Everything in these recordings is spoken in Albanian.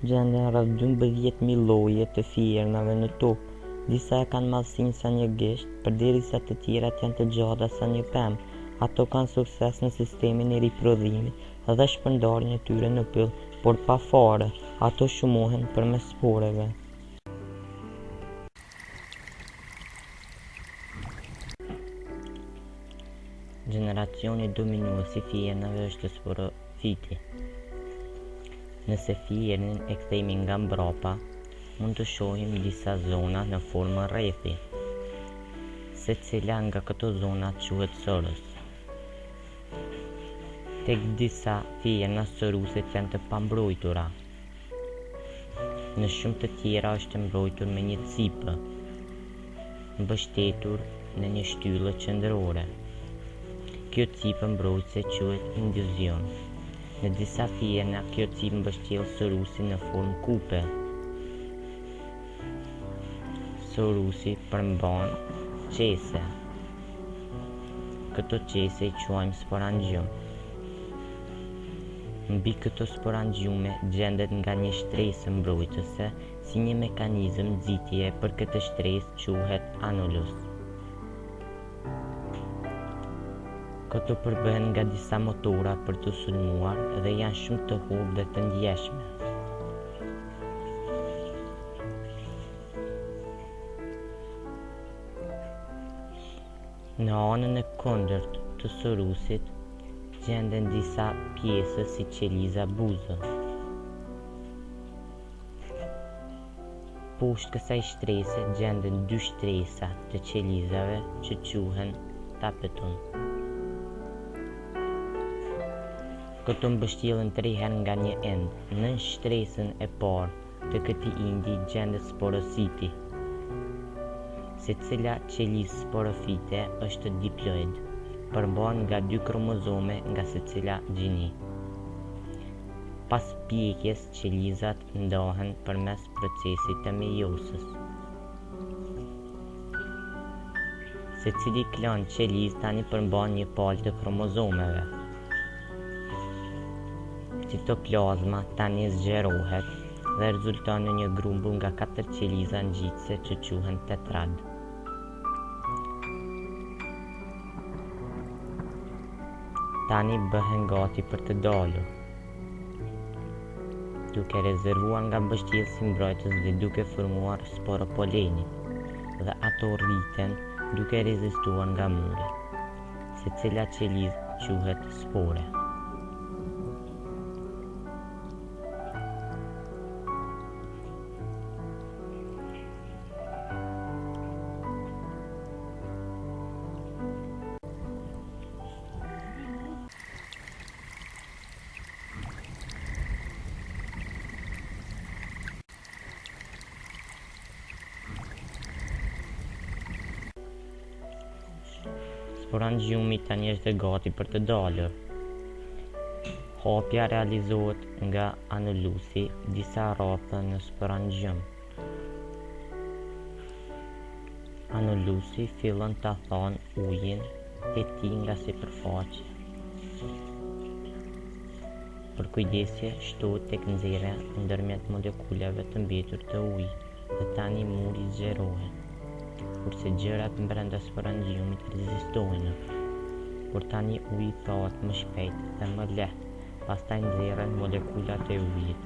Gjenden rreth 12.000 lloje të fiernave në tokë. Disa e kanë madhësinë sa një gisht, përderisa të tjerat janë të gjata sa një pemë. Ato kanë sukses në sistemin e riprodhimit dhe shpërndarjen e tyre në pyll, por pa farë. Ato shumohen përmes sporeve. Gjeneracioni dominues i fiernave është sporofiti. Nëse fiernin e kthejmë nga mbrapa, mund të shohim disa zona në formë rrethi. Secila nga këto zona quhet sorus. Tek disa fierna soruset janë të pambrojtura. Në shumë të tjera është e mbrojtur me një cipë, mbështetur në një shtyllë qendrore. Kjo cipë mbrojtëse quhet induzium. Në disa fierna kjo cipë mbështjell sorusin në formë kupe. Sorusi përmban qese. Këto qese i quajmë sporangium. Mbi këto sporangjiume gjendet nga një shtresë mbrojtëse si një mekanizëm nxitjeje për këtë shtresë quhet anulus. Këto përbëhen nga disa motora për të sulmuar dhe janë shumë të hollë dhe të ndjeshme. Në anën e kundërt të sorusit gjenden disa pjesë si qeliza buzë. Poshtë kësaj shtrese gjenden dy shtresa të qelizave që quhen tapetum. Këto mbështillen tri herë nga një ind. Nën shtresën e parë të këtij indi gjendet sporociti. Secila qelizë sporofite është diploid, përmban nga dy kromozome nga secila gjini. Pas pjekjes qelizat ndahen përmes procesit të mejosës. Secili klon qelizë tani përmban një palë të kromozomeve. Citoplazma tani zgjerohet dhe rezulton në një grumbull nga katër qeliza ngjitëse që quhen tetrad. Tani bëhen gati për të dalur, duke rezervuar nga mbështjellësi mbrojtës dhe duke formuar sporopolenin, dhe ato rriten duke rezistuar nga muri. Secila qelizë quhet spore. Sporangjiumi tani është gati për të dalur. Hapja realizohet nga anulusi disa rrathë në sporangjium. Anulusi fillon ta thanë ujin e tij nga sipërfaqja. Përkujdesje shtohet tek nxjerrja ndërmjet molekulave të mbetur të ujit dhe tani muri zgjerohet, kurse gjërat brenda sporangjiumit rezistojnë. Por tani uji thahet më shpejt dhe më lehtë, pastaj nxjerren molekulat e ujit.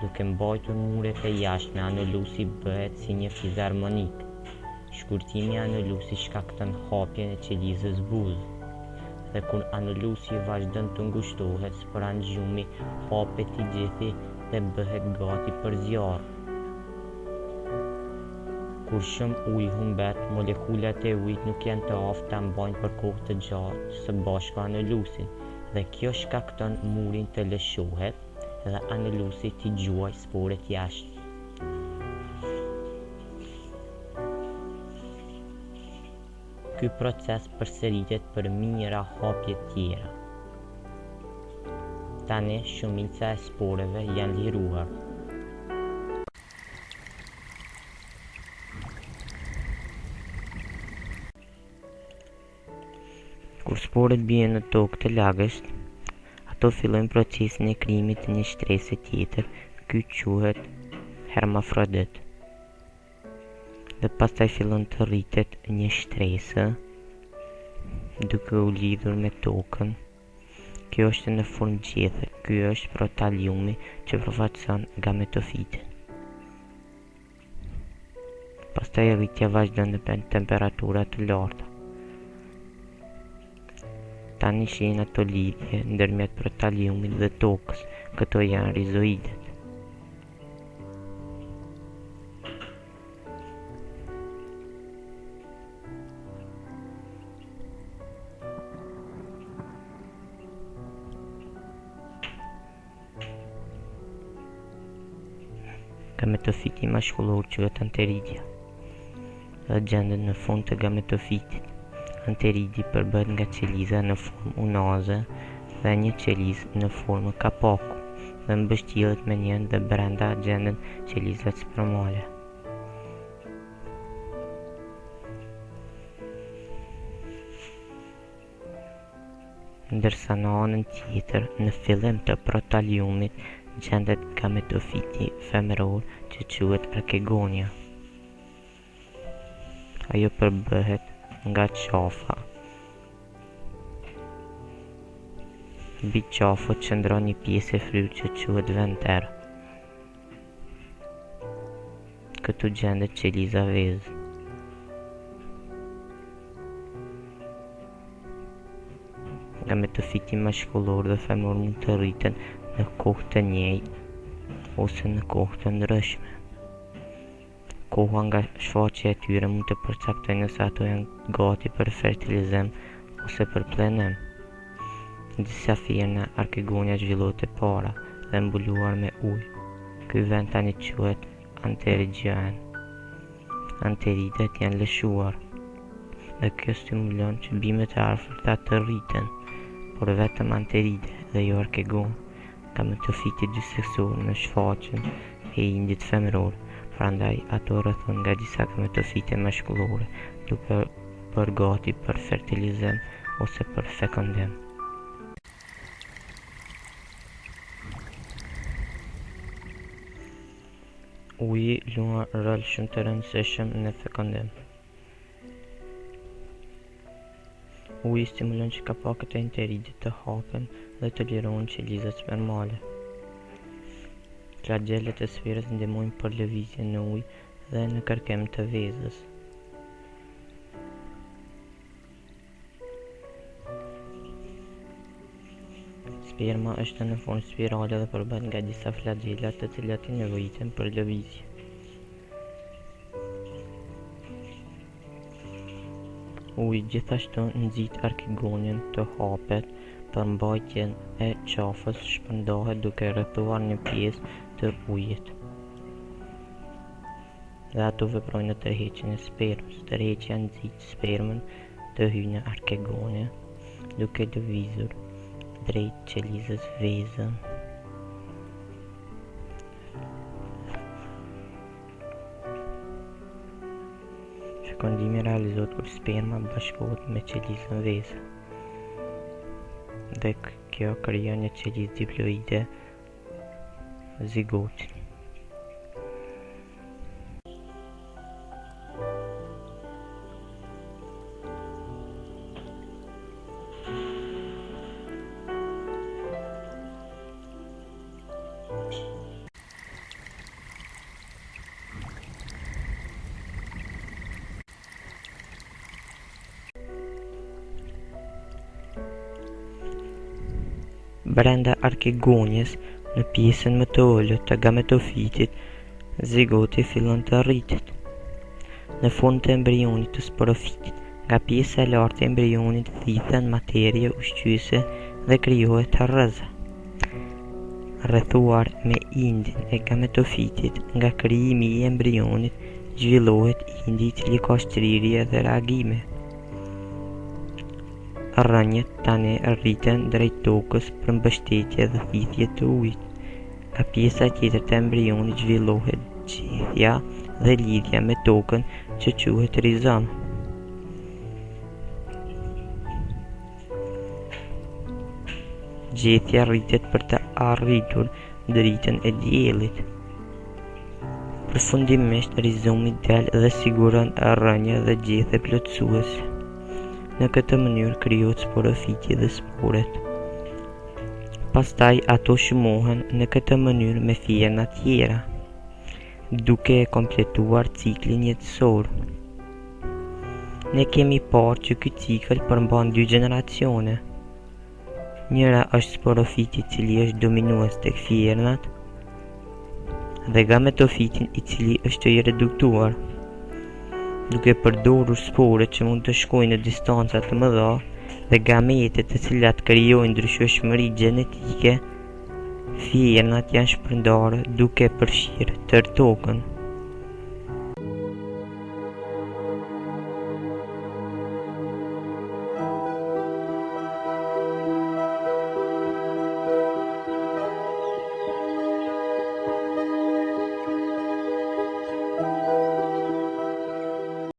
Duke mbajtur muret e jashtme anulusi bëhet si një fizarmonikë. Shkurtimi i anulusit shkakton hapjen e qelizës buzë. Dhe kur anulusi vazhdon të ngushtohet, sporangjiumi hapet i gjithi dhe bëhet gati për zjarr. Kur shumë ujë humbet, molekulat e ujit nuk janë të aftë ta mbajnë për kohë të gjatë së bashku anulusin, dhe kjo shkakton murin të lëshohet dhe anulusi t'i gjuajë sporet jashtë. Ky proces përsëritet për mijëra hapje tjera. Tani shumica e sporeve janë liruar. Kur sporet bien në tokë të lagësht, Ato fillojnë procesin e krijimit të një shtrese tjetër, ky quhet hermafrodit. Dhe pastaj fillon të rritet një shtresë duke u lidhur me tokën. Kjo është në formë gjethe, ky është protaliumi që përfaqëson gametofitin. Pastaj rritja vazhdon në temperatura të larta. Tani shihen ato lidhje ndërmjet protaliumit dhe tokës, këto janë rizoidet. Gametofiti mashkullor quhet anteridia dhe gjendet në fund të gametofitit. Anteridi përbëhet nga qeliza në formë unaze dhe një qelizë në formë kapaku dhe mbështillet me një dhe brenda gjenden qelizat spermale. Ndërsa në anën tjetër, në fillim të protaliumit gjendet gametofiti femëror që quhet arkegonia. Ajo përbëhet nga qafa. Mbi qafë qëndron një pjesë e fryrë që quhet venter. Këtu gjendet qeliza vezë. Gametofiti mashkullor dhe femëror mund të rriten në kohë të njëjtë ose në kohë të ndryshme. Koha nga shfaqja e tyre mund të përcaktojë nëse ato janë gati për fertilizim ose për pllenim. Në disa firna, arkegonia zhvillohet e para dhe e mbuluar me ujë. Ky vend tani quhet anterigjen. Anteridet janë lëshuar dhe kjo stimulon që bimët e afërta të rriten, por vetëm anteride dhe jo arkegon. Gametofiti dyseksor në shfaqjen e indit femëror, prandaj ato rrethohen nga disa gametofite mashkullore, duke bërë gati për fertilizim ose për fekondim. Uji luan rol shumë të rëndësishëm në fekondim. Uji stimulon që kapakët e anteridit të hapen dhe të lirohen qelizat spermale. Flagjelet e sferës ndihmojnë për lëvizjen në ujë dhe në kërkim të vezës. Sperma është në formë spirale dhe përbëhet nga disa flagjela të cilat i nevojiten për lëvizje. Uji gjithashtu nxit arkegonien të hapet, përmbajtjen e qafës shpërndahet duke rrethuar një pjesë të ujit. Dhe ato veprojnë në tërheqjen e spermës. Tërheqja nxit spermën të hyjë në arkegone, duke lëvizur drejt qelizës vezë. Fekondimi realizohet kur sperma bashkohet me qelizën vezë. Dhe kjo krijon një qelizë diploide zigotin. Brenda arkegonies, në pjesën më të ulët të gametofitit, zigoti fillon të rritet. Në formë të embrionit të sporofitit, nga pjesa e lartë e embrionit thithen materie ushqyese dhe krijohet rrëza. Rrethuar me indin e gametofitit, nga krijimi i embrionit zhvillohet indi i cili ka shtrirje dhe reagime. Rrënjët tani rriten drejt tokës për mbështetje dhe thithje të ujit. Nga pjesa tjetër të embrionit zhvillohet gjethja dhe lidhja me tokën që quhet rizomë. Gjethja rritet për të arritur dritën e diellit. Përfundimisht rizomi del dhe siguron rrënjë dhe gjethe plotësuese. Në këtë mënyrë krijohet sporofiti dhe sporet. Pastaj ato shumohen në këtë mënyrë me fierna tjera, duke e kompletuar ciklin jetësor. Ne kemi parë që ky cikël përmban dy gjeneracione. Njëra është sporofiti i cili është dominues tek fiernat dhe gametofitin i cili është i reduktuar. Duke përdorur sporet që mund të shkojnë në distanca të mëdha dhe gametet të cilat krijojnë ndryshueshmëri gjenetike, fiernat janë shpërndarë duke përfshirë tërë tokën.